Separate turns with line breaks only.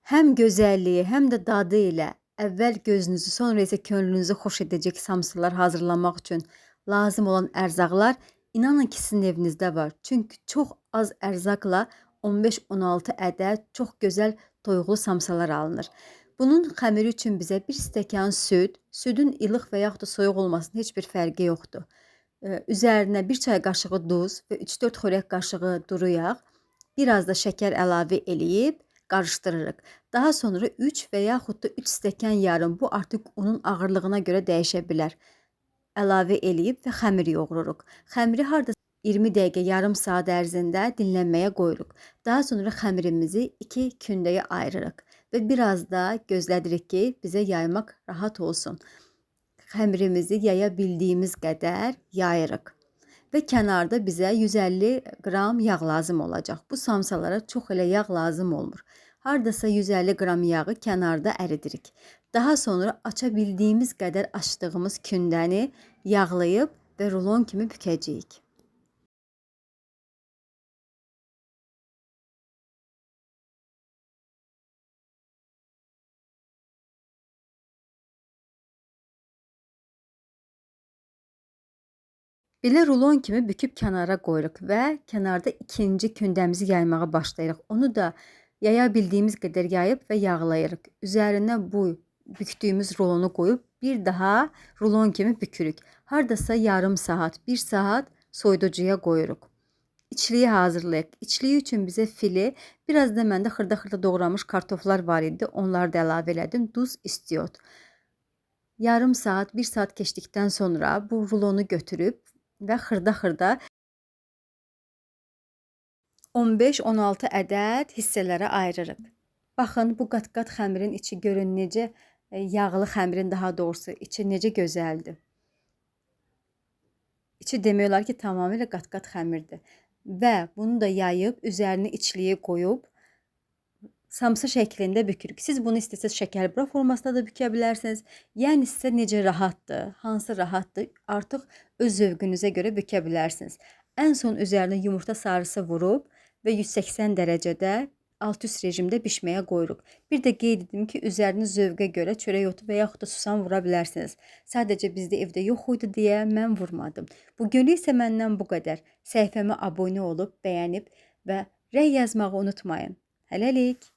Həm gözəlliyi, həm də dadı ilə əvvəl gözünüzü, sonra isə könlünüzü xoş edəcək samsalar hazırlamaq üçün lazım olan ərzaqlar inanın ki, sizin evinizdə var. Çünki çox az ərzaqla 15-16 ədəd çox gözəl toyuqlu samsalar alınır. Bunun xəmiri üçün bizə bir stəkan süd, südün ilıq və yaxud da soyuq olmasının heç bir fərqi yoxdur. Üzərinə bir çay qaşığı duz və 3-4 xörək qaşığı duru yağ, biraz da şəkər əlavə eləyib qarışdırırıq. Daha sonra 3 və yaxud da 3 stəkan yarım, bu artıq unun ağırlığına görə dəyişə bilər, əlavə eləyib və xəmir yoğururuq. Xəmiri harda 20 dəqiqə, yarım saat ərzində dinlənməyə qoyuruq. Daha sonra xəmirimizi 2 kündəyə ayırırıq və biraz da gözlədirik ki, bizə yaymaq rahat olsun. Xəmirimizi yaya bildiyimiz qədər yayırıq. Və kənarda bizə 150 qram yağ lazım olacaq. Bu samsalara çox elə yağ lazım olmur. Hardasa 150 qram yağı kənarda əridirik. Daha sonra aça bildiyimiz qədər açdığımız kündəni yağlayıb və rulon kimi bükəcəyik. Belə rulon kimi büküb kənara qoyuruq və kənarda ikinci kündəmizi yaymağa başlayırıq. Onu da yaya bildiyimiz qədər yayıb və yağlayırıq. Üzərinə bu bükdüyümüz rulonu qoyub bir daha rulon kimi bükürük. Hardasa yarım saat, bir saat soyuducuya qoyuruq. İçliyi hazırlayıq. İçliyi üçün bizə fili, biraz da məndə xırda-xırda doğranmış kartoflar var idi. Onları da əlavə elədim. Duz, istiot. Yarım saat, bir saat keçdikdən sonra bu rulonu götürüb və xırda-xırda 15-16 ədəd hissələrə ayırırıq. Baxın, bu qat-qat xəmirin içi görün necə, yağlı xəmirin daha doğrusu içi necə gözəldir. İçi demək olar ki, tamamilə qat-qat xəmirdir. Və bunu da yayıb, üzərini içliyə qoyub, samsa şəklində bükürük. Siz bunu istəsəz şəkərbura formasında da bükə bilərsiniz. Yəni sizə necə rahatdır, hansı rahatdır, artıq öz zövqünüzə görə bükə bilərsiniz. Ən son üzərinə yumurta sarısı vurub və 180 dərəcədə alt-üst rejimdə bişməyə qoyuruq. Bir də qeyd edim ki, üzərini zövqə görə çörək otu və yaxud da susam vura bilərsiniz. Sadəcə bizdə evdə yox idi deyə mən vurmadım. Bugünlük isə məndən bu qədər. Səhifəmə abunə olub, bəyənib və rəy yazmağı unutmayın. Hələlik.